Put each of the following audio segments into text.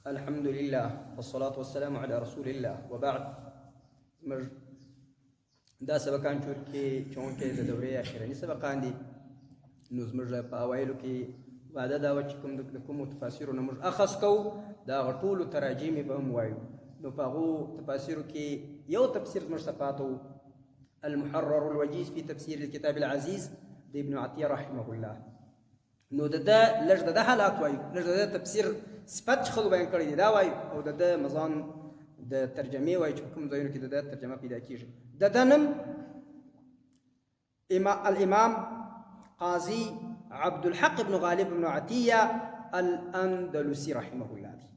الحمد لله والصلاة والسلام على رسول الله وبعد. زموږ دا سبقان چورکې چونکې د دورې اخرني سبقان دي، نو زموږ په اوایلو کې وعده دا وه چې کوم د کومو تفاسیرو نه موږ اخذ کوو، د هغه ټولو تراجمې به هم وایو. نو په هغو تفاسیرو کې یو تفسیر زموږ څخه پاته و، المحرر الوجیز فی تفسیر الكتاب العزیز د ابن عطیه رحمه الله. نو د ده لږ د ده حالات وایو، لږ د ده تفسیر صفت چې خلکو بیان کړی دی دا وایو، او د ده مزان د ترجمې وایو چې په کوم ځایونو کې د ده ترجمه پیدا کیږي. د ده نوم الامام قاضي عبد الحق بن غالب بن عطیه الاندلسي رحمه الله دی.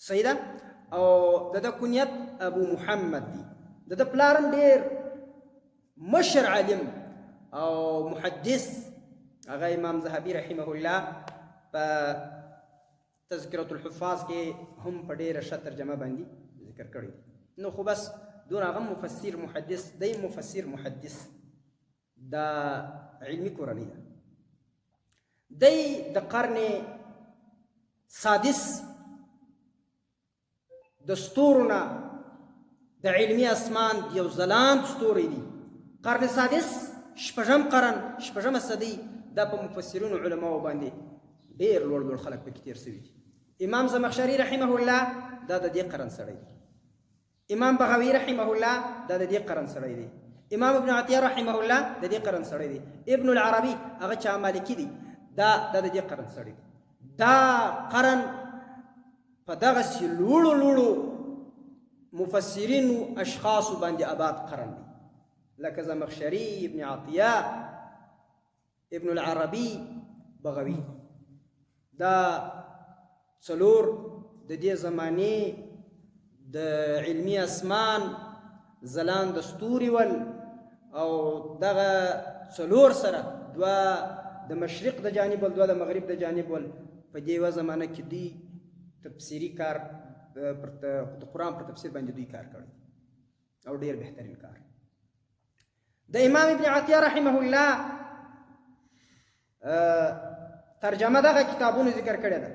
صحیح ده. او د ده کنیت ابو محمد دی. د ده پلار هم ډېر مشر عالم او محدث، هغه امام ذهبي رحمه الله په تذکرة الحفاظ کې هم په ډېره ښه ترجمه باندې ذکر کړی. نو خو بس دونه هغه مفسر محدث دی، مفسر محدث، دا علمي کورنۍ ده. دی د قرن سادس د ستورو نه د علمي اسمان یو ځلاند ستوری دی. قرن سادس، شپږم قرن، شپږمه صدۍ، دا په مفسرینو علماو باندې ډېر لوړ لوړ خلک پکې تېر سوي دي. امام زمخشري رحمه الله دا د دې قرن سړی دی. امام بغوی رحمه الله دا د دې قرن سړی دی. امام ابن عطیه رحمه الله د دې قرن سړی دی. ابن العربي هغه چا مالکی دی، دا د دې قرن سړی دی. دا قرن په دغسې لوړو لوړو مفسرینو اشخاصو باندې آباد قرن دی، لکه زمخشري، ابن عطیه، ابن العربي، بغوي. دا څلور د دې زمانې د علمي اسمان ځلاند ستوري ول، او دغه څلور سره دوه د مشرق د جانب ول، دوه د مغرب د جانب ول. په دې یوه زمانه کې دوی تفسیري کار پر د قرآن پر تفسیر باندې دوی کار کړی او ډیر بهترین کار. د امام ابن عطیه رحمه الله ترجمه دغه کتابونو ذکر کړې ده: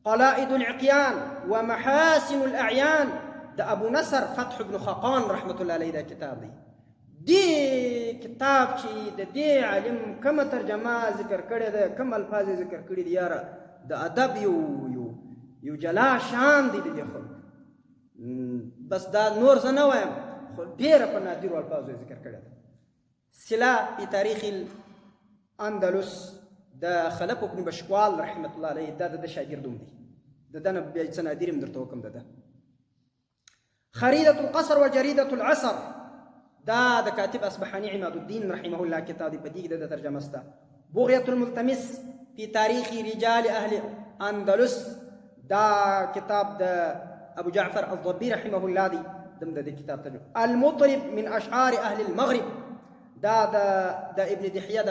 قلائد العقيان ومحاسن الأعيان د ابو نصر فتح بن خقان رحمت الله علیه دا کتاب دی. دې کتاب چې د دې عالم کومه ترجمه ذکر کړې ده، کوم الفاظ ذکر کړي دي، یاره د ادب یو یو یو جلا شان دی د دې خلکو. بس دا نور زه نه وایم، خو ډېره په نادرو الفاظو یې ذکر کړې ده. سلا فی تاریخ الاندلس د خلف ابن بشکوال رحمت الله علیه، دا د ده شاګرد هم دی، د ده نه بیا څه نادر هم درته وکړم. د ده خریدة القصر وجریدة العصر دا د کاتب اصبحاني عماد الدین رحمه الله کتاب دی، په دې کې د ده ترجمه سته. بغیة الملتمس فی تاریخ رجال اهل اندلس دا کتاب د ابو جعفر الضبي رحمه الله دی، دم د دې کتاب ترجمه. المطرب من اشعار اهل المغرب دا د ابن دحیه، د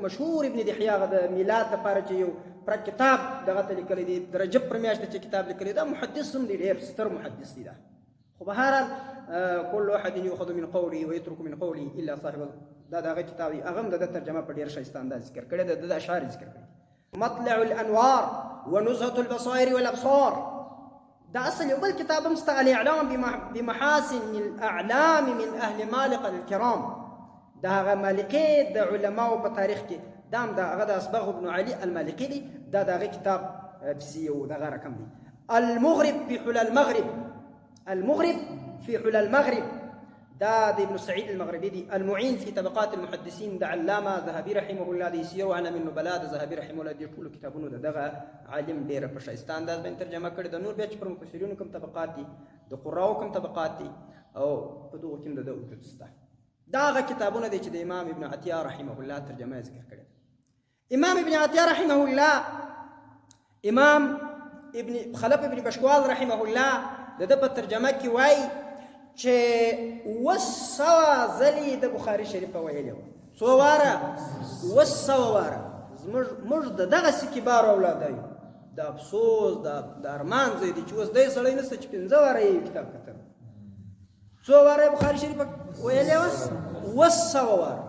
مشهور ابن دحیه هغه د میلاد لپاره چې یو پر کتاب دغه ته لیکلی دی، د رجب پر میاشت چې کتاب لیکلی، دا محدث هم دی، ډېر ستر محدث دی دا. خو بهرحال كل احد يؤخذ من قوله ويترك من قوله الا صاحب، دا دغه کتاب دی، هغه هم د ده ترجمه په ډېر ښایسته انداز ذکر کړې ده، د ده اشعار ذکر کړي. مطلع الانوار ونزهة البصائر والابصار دا اصل یو بل کتاب هم سته، الاعلام بمحاسن الاعلام من اهل مالق الكرام، دا هغه مالقې د علماو په تاریخ کې، دا هم د هغه د اصبغ بن علي المالقي دی، دا د هغه کتاب پسې یو دغه رقم دی. المغرب في حلى المغرب، المغرب في حلى المغرب دا د ابن سعید المغربي دی. المعین فی طبقات المحدثین د علامه ذهبي رحمه الله دی. سیر علم النبلاء د ذهبي رحمه الله، دې ټولو کتابونو د دغه عالم ډېره په ښایسته انداز باندې ترجمه کړې ده. نور بیا چې پر مفسرینو کوم طبقات دي، د قراو کوم طبقات دي، او په دغو کې هم د ده وجود شته. دا هغه کتابونه دي چې د امام ابن عطیه رحمه الله ترجمه یې ذکر کړې ده. امام ابن عطیه رحمه الله، امام ابن خلف ابن بشکوال رحمه الله د ده په ترجمه کې وایي چې 700 ځلې د بخاري شریفه ویلې وه. څو واره؟ 700 واره. زموږ موږ د دغسې کبارو اولاده یو. د افسوس د ارمان ځای دی چې اوس دی سړی نشته چې 5 واره یې کتاب کتل. څو واره بخاري شریفه ویلې وه؟ 700 واره.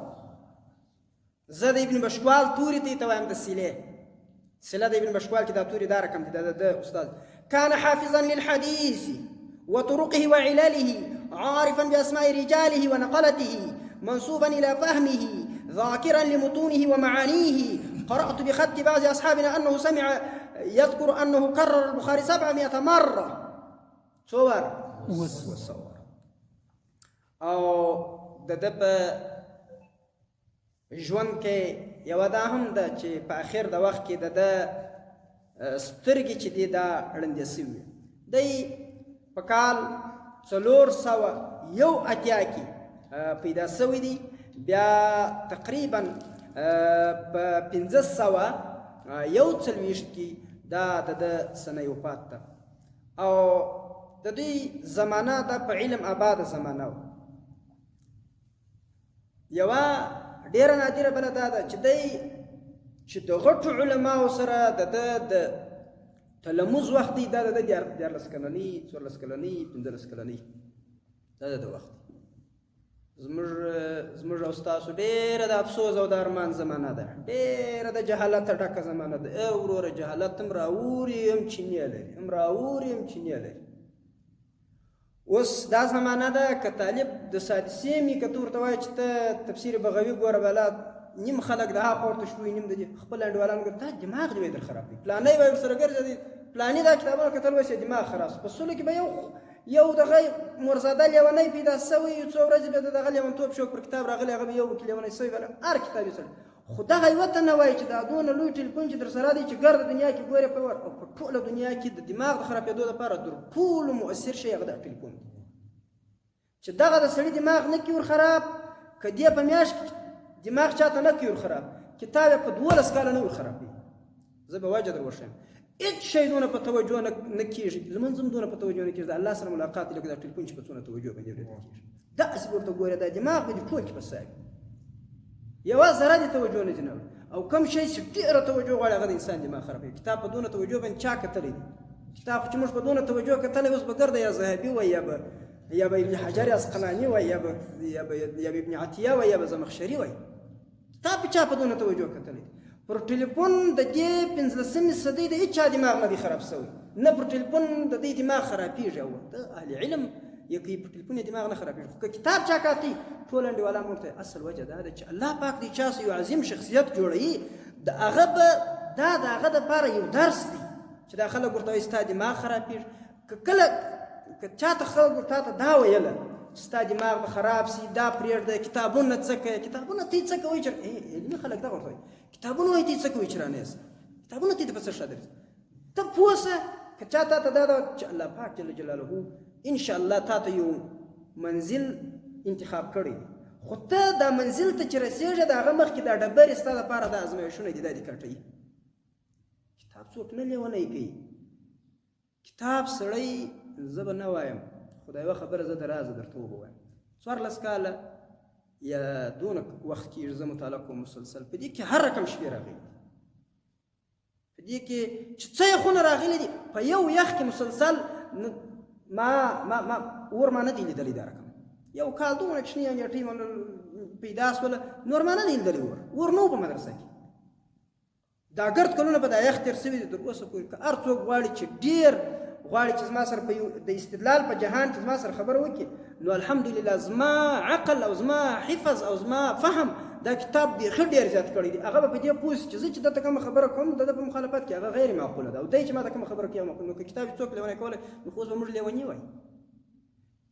زه د ابن بشکوال توري ته وایم د سیلې سله د ابن بشکوال کې دا توري دا رقم دي، دا د استاد. كان حافظا للحديث وطرقه وعلله، عارفا بأسماء رجاله ونقلته، منسوبا إلى فهمه، ذاكرا لمتونه ومعانيه. قرأت بخط بعض أصحابنا أنه سمع يذكر أنه كرر البخاري 700 مرة. صور وصور. او د ده په ژوند کې یوه دا هم ده چې په اخر د وخت کې د ده سترګې چې دي دا ړندې سوي. دی په کال 481 کې پیدا سوی دی، بیا تقریبا په 541 کې دا د ده سنه وفات ده. او د دوی زمانه دا په علم آباده زمانه وه. یوه ډېره نادره بله دا ده چې دی چې د غټو علماو سره د ده د تلموز وخت دی، دا د ده 13 کلنۍ، 14 کلنۍ، 15 کلنۍ، دا د ده وخت. زموږ او ستاسو ډېره د افسوس او د ارمان زمانه ده، ډېره د جهالت ډکه زمانه ده. ای وروره، جهالت هم راوري هم چینې لري، هم راوري هم چینې لري. اوس دا زمانه ده که طالب د سادسې مې که ته ورته وایې چې ته تفسیر بغوي ګوره، بلا نیم خلک د هغه ورته شوي، نیم د دې خپل انډیوالان ګوره، تا دماغ دې وایي در خراب دی، پلانی وایي ورسره ګرځه دی، پلانی دا کتابونه کتل وایي دماغ خراب سو. په سلو کې به یو دغه مرزاده لیونی پیدا سوی، یو څو ورځې به د دغه لیونتوب شوق پر کتاب راغلی، هغه به یو کې لیونی سوی، بله هر کتاب یې سړی. خو دغه یوه ته نه وایي چې دا دونه لوی ټلیفون چې در سره دی چې ګرده دنیا کې ګورې په ور، او په ټوله دنیا کې د دماغ د خرابېدو دپاره تر ټولو مؤثر شی هغه د ټلیفون دی، چې دغه د سړي دماغ نه کړي ور خراب، که دې په میاشت کې دماغ چاته نه کړي ور خراب، کتاب یې په 12 کاله نه ور خرابوي. زه به وجه در وښیم، هېڅ شی دونه په توجه نه کېږي، لمونځ هم دونه په توجه نه کېږي، د الله سره ملاقات لکه دا ټلیفون چې په څونه توجه باندې ورته کېږي، داسې به ورته ګورې، دا دماغ به دې ټول کې په ساه وي، یوه ذره دې توجه نه ځینې. او کوم شی چې ډېره توجه غواړي هغه د انسان دماغ خرابوي. کتاب په دونه توجه باندې چا کتلی دی؟ کتاب خو چې موږ په دونه توجه کتلی، اوس به ګرده یا ذهبي وای، یا به ابن حجر عسقلاني وای، یا به ابن عطیه وای، یا به زمخشري وای. کتاب په چا په دونه توجه کتلی دی؟ پر ټلیفون د دې 15مې صدۍ د هېچا دماغ نه دی خراب سوی، نه پر ټلیفون د دې دماغ خرابېږي. او د اهل علم یې کوي په ټلیفون یې دماغ نه خرابېږي، خو که کتاب چا کاتی ټول انډیوالان ورته اصل وجه دا ده چې الله پاک دې چا یو عظیم شخصیت جوړوي، د هغه به دا د هغه دپاره یو درس دی چې دا خلک ورته وایي ستا دماغ خرابېږي. که کله که چاته خلک ورته ته دا ویله چې ستا دماغ به خراب سي، دا پرېږده، کتابونه څه کوې، کتابونه ته یې څه کوي چې علمي خلک دغه ورته وایي، کتابونه وایي ته یې څه کوي چې رانه سي، کتابونه ته یې په څه ښه درځي. ته پوه سه که چا تا ته دا ده چې الله پاک جل جلاله ان شاء الله تا ته یو منزل انتخاب کړی، خو ته دا منزل ته چې رسېږې د هغه مخکې دا ډبرې ستا دپاره دا ازمایښونه دي، دا دې کټوي. کتاب څوک نه لیونی کوي، کتاب سړی زه به نه وایم، خو دا یوه خبره زه د رازه درته ووایم. 14 کاله یا دونه وخت کېږي زه مطالعه کوم مسلسل، په دې کې هر رقم شپې راغلي دي، په دې کې چې څه یخونه راغلي دي په یو یخ کې مسلسل ما ما ما اور ما نه دی لیدلی. دا رقم یو کال دونه کوچنۍ انګېټۍ پیدا سوله، نور ما نه دی لیدلی. اور نه و په مدرسه کې. دا ګرد کلونه په دا یخ تېر سوي دي تر اوسه پورې. که هر څوک غواړي چې ډېر غواړي چې زما سره په یو د استدلال په جهان کې زما سره خبره وکړي، نو الحمدلله زما عقل او زما حفظ او زما فهم دا کتاب بیخي ډېر زیات کړی دی. هغه به په دې پوه سي چې زه چې ده ته کومه خبره کوم د ده په مخالفت کې هغه غیر معقوله ده، او دی چې ما ته کومه خبره کوي هغه معقوله. نو که کتاب یې څوک لیونی کولی نو خو اوس به موږ لیوني وای.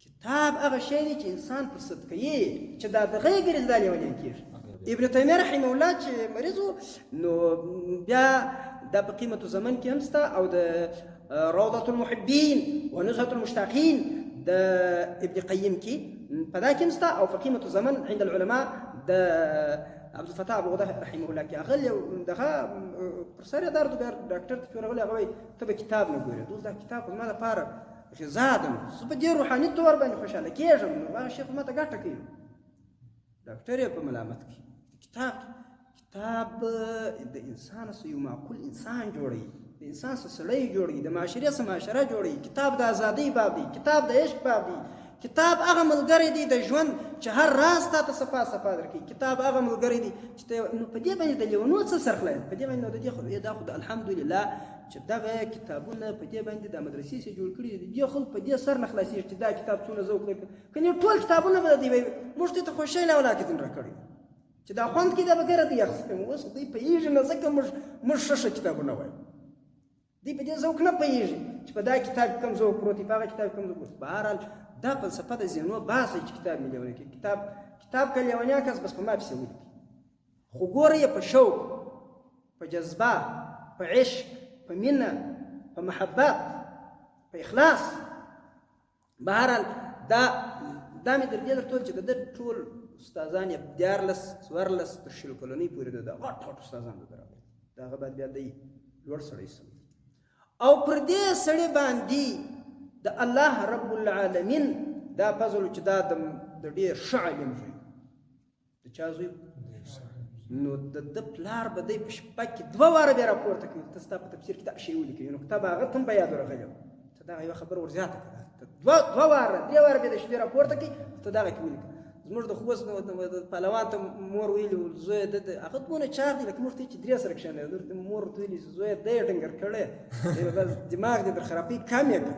کتاب هغه شی دی چې انسان پر صدقه چې دا دغه یې ګرځي دا لیونی کېږي. ابن تیمیه رحمه الله چې مریض و، نو بیا دا په قیمت زمن کې هم سته، او د روضة المحبین و نزهة المشتاقین د ابن قیم کې په دا کې هم سته، او په قیمت زمن عند العلماء د عبد الفتاح ابو غده رحمه الله کې هغه دغه پر سر یې درد، بیا ډاکټر ته ورغلی، هغه وایي ته به کتاب نه ګورې، اوس دا کتاب زما دپاره غذا ده، زه په دې روحاني طور باندې خوشحاله کېږم، نو هغه شی خو ما ته ګټه کوي. ډاکټر یې په ملامت کوي. کتاب د انسان سره یو معقول انسان جوړوي، د انسان سره سړی جوړوي، د معاشرې سره معاشره جوړوي. کتاب د ازادۍ باب دی، کتاب د عشق باب دی، کتاب هغه ملګری دی د ژوند چې هر راز تا ته صفا صفا درکوي. کتاب هغه ملګری دی چې ته نو په دې باندې د لیونو څه سر خلاص په دې باندې، نو د دې خو دا خو الحمدلله چې دغه کتابونه په دې باندې د مدرسې سره جوړ کړي دي، دې خلک په دې سر نه خلاصېږي چې دا کتاب څونه ذوق لري. کني ټول کتابونه به دی موږ ته خوشحاله ولا کې راکړي چې دا خوند کې دا بغیر دی اخیستم. اوس دوی پوهېږي نه، ځکه موږ ښه ښه کتابونه وایو، دوی په دې ذوق نه پوهېږي چې په دا کتاب کې کوم ذوق پروت دی، په هغه کتاب کې کوم ذوق پروت. بهرحال دا فلسفه د ذهنو باسي چې کتاب مې لیونی کړي. کتاب که لیونیا کس بس په ما پسې ولیکي، خو ګوره یې په شوق، په جذبه، په عشق، په مینه، په محبت، په اخلاص. بهرحال دا مې در دې درته چې د ده ټول استادان یې 13 14 تر 20 کلنۍ پورې د غټ غټ استادان د ده راغلي. د هغه بعد بیا دی لوړ سړی سوی او پر دې سړي باندې د الله رب العالمین دا فضل چې دا د ډېر ښه عالم زوی، د چا زوی؟ نو د ده پلار به دی په شپه کې دوه واره بیا راپورته کوي، ته ستا په تفسیر کې دا شی ولیکي، نو کتاب هغه ته هم په یاد ورغلی، ته دغه یوه خبره ور زیاته کړه، ته دوه واره درې واره بیا د شپې راپورته کوي، ته دغه کې ولیکه. زموږ د خوست پهلوان ته مور ویلي وو، زوی د هغه دونه چاغ دی لکه موږ ته چې درې سره کښېنوي، دلته مور ورته ویلي چې زوی دی ډنګر کړی دی، بس دماغ دې در خرابوي، کم یې کړه.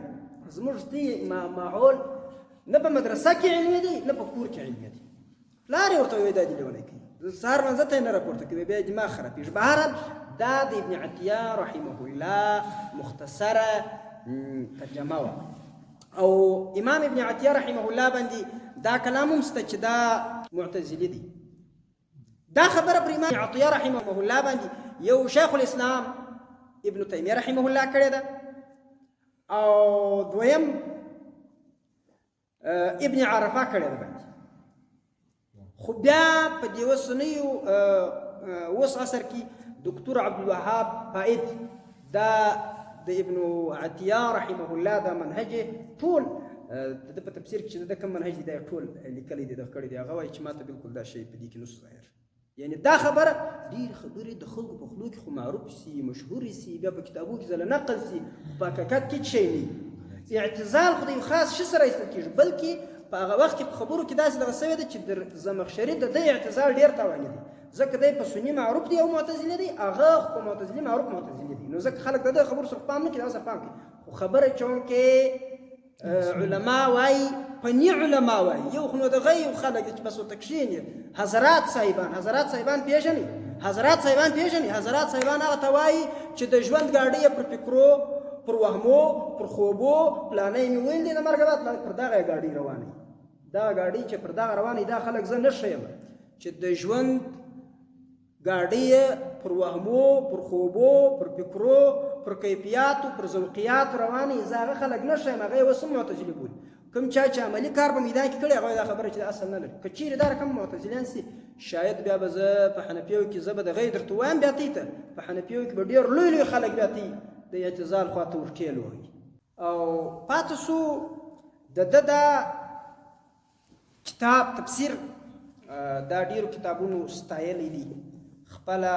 زموږ دی ماحول نه په مدرسه کې علمي دی، نه په کور کې علمي دی. پلار یې ورته وویل دا دې لیونی کوي، سهار لمانځه ته یې نه راپورته کوي، بیا یې دماغ خرابېږي. بهرحال دا د ابن عطیه رحمه الله مختصره ترجمه وه. او امام ابن عطیه رحمه الله باندې دا کلام هم شته چې دا معتزلي دی. دا خبره پر امام عطیه رحمه الله باندې یو شیخ الاسلام ابن تیمیه رحمه الله کړې ده، او دویم ابن عرفه کړې ده باندې. خو بیا په دې اوسنیو اوس عصر کې دکتور عبدالوهاب فائد دا د ابن عطیه رحمه الله دا منهج ټول د ده په تفسیر کې چې د کوم منهج دی دا ټول لیکلی دی، دغه کړی دی. هغه وایي چې ما ته بالکل دا شی په دې کې نسو ظاهر. یعنی دا خبره ډېرې خبرې د خلکو په خولو کې خو معروف سي، مشهورې سي، بیا په کتابو کې ځله نقل سي، خو په حقیقت کې څه شی نه. اعتزال خو د یو خاص شي سره ایستل کېږي، بلکې په هغه وخت کې په خبرو کې داسې دغه سوې ده چې د زمخشري د ده اعتزال ډېر تاواني دی، ځکه دی په سني معروف دی او معتزلي دی، هغه خو په معتزلي معروف معتزلي دی، نو ځکه خلک د ده خبرو سره پام نه کوي، هغه سره پام کوي. خو خبره چونکې علما وایي، پني علما وایي، یو خو نو دغه یو خلک چې بس ورته کښېني. حضرات صاحبان، حضرات صاحبان پېژني، حضرات صاحبان پېژني، حضرات صاحبان هغه ته وایي چې د ژوند ګاډۍ یې پر فکرو، پر وهمو، پر خوبو، پلانی مې ویل دي د مرګه بعد پر دغه ګاډۍ روانه وي. دغه ګاډۍ چې پر دغه روانه وي، دا خلک زه نه ښیم چې د ژوند ګاډۍ یې پر وهمو، پر خوبو، پر فکرو، پر کیفیاتو، پر ذوقیاتو روانه وي، زه هغه خلک نه ښیم، هغه یې اوس هم معتزلي بولي. کوم چا چې عملي کار په میدان کې کړی هغه دا خبره چې اصل نه لري. که چیرې دا رقم معتزلیان سي، شاید بیا به زه په حنفیو کې زه به د غیر درته ووایم، بیا تی ته په حنفیو کې به ډېر لوی لوی خلک بیا تی د اعتزال خواته ورټېل وهي. او پاتې سو د ده دا کتاب تفسیر، دا ډیرو کتابونو ستایلی دی. خپله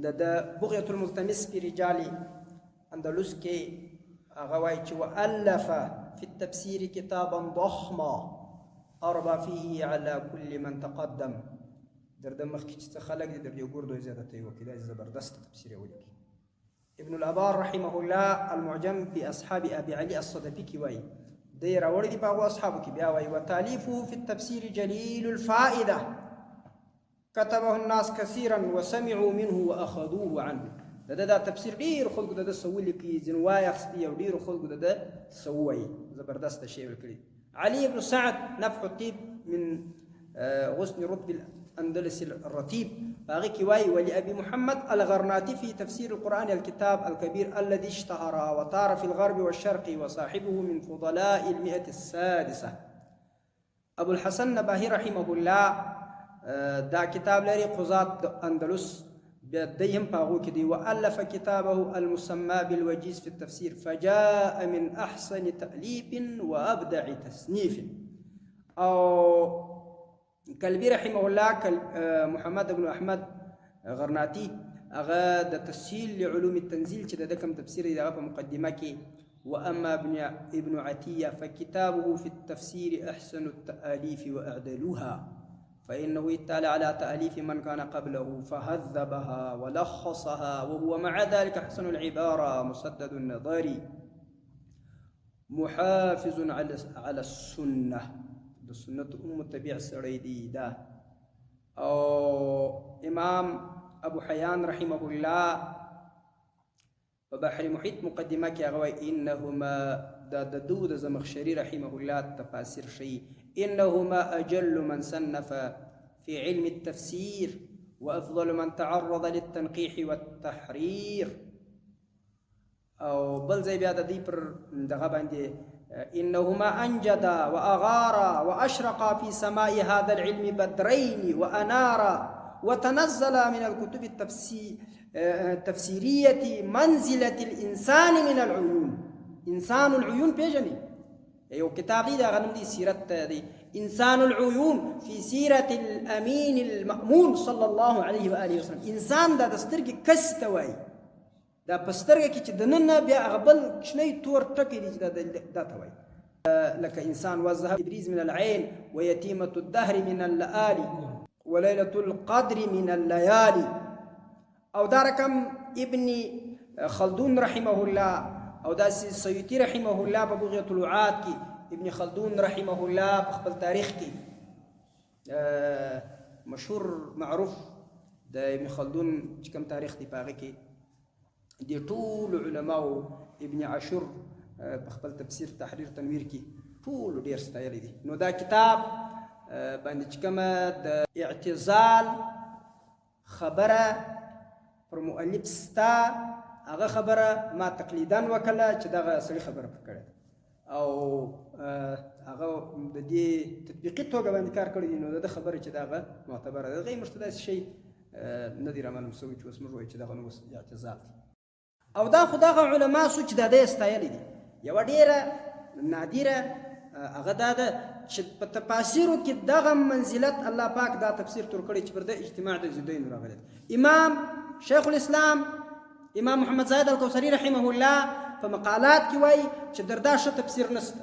د ده بغیة الملتمس فی رجال اندلس کې هغه وایي چې وألف في التفسير كتابا ضخما أربى فيه على كل من تقدم. در ده مخکې چې څه خلک دي در دې ګردو یې زیادتۍ وکړي، داسې زبردست تفسیر یې ولیکي. ابن الابار رحمه الله المعجم في اصحاب ابي علي الصدفي کې وایي، دی راوړی دی په هغو اصحابو کې، بیا وایي وتالیفه في التفسير جلیل الفائده كتبه الناس كثيرا وسمعوا منه واخذوه عنه. د ده دا تفسیر ډېرو خلکو د ده څه ولیکي، ځینو وایخستي او ډېرو خلکو د ده څه ووایي، زبردست شی ورکړي. علي بن سعد نفح الطيب من غصن رتب الأندلس الرتيب باغي كواي ولأبي محمد الغرناطي في تفسير القرآن الكتاب الكبير الذي اشتهر وطار في الغرب والشرق وصاحبه من فضلاء المئة السادسة. أبو الحسن نباهي رحمه الله دا کتاب لري قضات اندلس بيديهم باغو كدي، وألف كتابه المسمى بالوجيز في التفسير فجاء من أحسن تأليف وأبدع تصنيف. أو کلبی رحمه الله محمد بن احمد غرناطي هغه د تسهیل لعلوم التنزیل چې د ده کوم تفسیر دی، هغه په مقدمه کې وأما ابن عتية فكتابه في التفسير أحسن التآليف وأعدلها، فإنه اطلع على تأليف من كان قبله فهذبها ولخصها، وهو مع ذلك حسن العبارة مسدد النظر محافظ على السنة. د سنت ام متبع سړی دی دا. او امام ابو حیان رحمه الله په بحر محیط مقدمه کې هغه وایي انهما، دا د دو د زمخشري رحمه الله تفاسیر ښیي، انهما اجل من صنف في علم التفسير وافضل من تعرض للتنقيح والتحرير. او بل ځای بیا د دوی پر دغه باندې انهما انجدا واغارا واشرقا في سماء هذا العلم بدرين وانارا وتنزل من الكتب التفسيرية منزلة الإنسان من العيون. إنسان العيون پیژني یو کتاب دی، دا غنم دی سیرت دی، انسان العيون في سيرة الأمين المأمون صلى الله عليه وآله وسلم. انسان دا د سترګې کس ته وایي، دا په سترګه کې چې دننه بیا هغه بل کوچنی تور ټکی دی چې دا ته وایي، لکه انسان والذهب إبريز من العين ويتيمة الدهر من اللآلي وليلة القدر من الليالي. او دا رقم ابن خلدون رحمه الله او داسې سیوطي رحمه الله په بغیة الوعاد کې، ابن خلدون رحمه الله په خپل تاریخ کې مشهور معروف د ابن خلدون چې کوم تاریخ دی په هغه کې د ټولو علماو ابن عاشور په خپل تفسیر تحریر تنویر کې ټولو ډېر ستایلی دی. نو دا کتاب باندې چې کومه د اعتزال خبره پر مؤلف ستا، هغه خبره ما تقلیداً وکړه چې دغه سړي خبره پر کړې ده او هغه د دې تطبیقي توګه باندې کار کړی دی، نو د ده خبره چې دغه معتبره ده. هغه موږ ته داسې شی نه دی رامعلوم شوی چې اوس موږ وایو چې دغه نو اوس اعتزال دی. او دا خو دغه علما سو چې دا دی ستایلی دي. یوه ډېره نادره هغه دا ده چې په تفاسیرو کې دغه منزلت الله پاک دا تفسیر تور کړی چې پر ده اجتماع د ضدینو راغلی دی. امام شیخ الاسلام امام محمد زاهد الکوثري رحمه الله په مقالات کې وایي چې در دا ښه تفسیر نشته،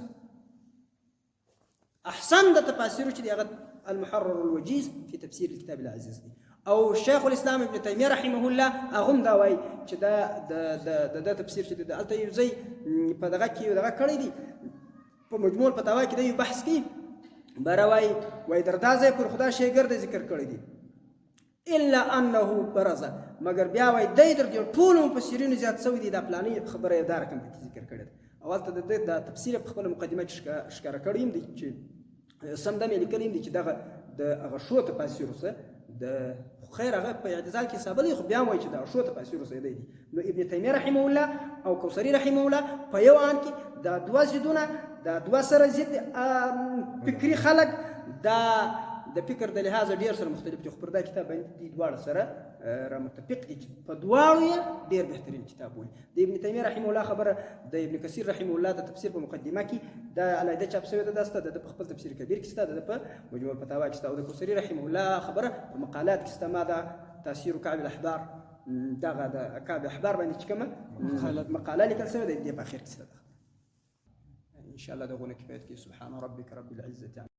احسن د تفاسیرو چې دی هغه المحرر الوجیز في تفسیر الكتاب العزیز دی. او شیخ الاسلام ابن تیمیه رحمه الله هغه هم دا وایي چې دا د د تفسیر چې دی هلته یو ځای په دغه کې یو دغه کړی دی، په مجموع الفتاوا کې دی یو بحث کوي، باره وایي وایي در دا ځای پر خدا شیګرد ذکر کړی دی الا انه برز، مګر بیا وایي دی در دې ټولو مفسرینو زیات سوی دی، دا پلانې خبره یې دا رقم پکې ذکر کړې ده. او هلته د ده دا تفسیر په خپله مقدمه کې ښکاره کړی هم دی چې سم دم یې لیکلی هم دی چې دغه د هغه ښو تفاسیرو څخه د خیر هغه په اعتزال کې حسابه دی، خو بیا هم وایي چې د ښو تفاسیرو څخه دی. نو ابن تیمیه رحمه الله او کوثري رحمه الله په یو آن کې دا دوه ضدونه، دا دوه سره ضد فکري خلک دا د فکر د لحاظه ډېر سره مختلف دي، خو پر دا کتاب باندې دوی دواړه سره را متفق دي چې په دواړو یې ډېر بهترین کتاب بولي. د ابن تیمیه رحمه الله خبره د ابن کثیر رحمه الله د تفسیر په مقدمه کې دا علیحده چاپ شوې ده، دا سته د ده په خپل تفسیر کبیر کې سته، د ده په مجموع الفتاوا کې سته، او د کوثري رحمه الله خبره په مقالات کې سته. ما دا تاثیر کعب الاحبار دغه د کعب الاحبار باندې چې کومه مقاله لیکل شوې ده دې په اخر کې سته. ان شاء الله دغونه کفایت کوي. سبحان ربک رب العزة.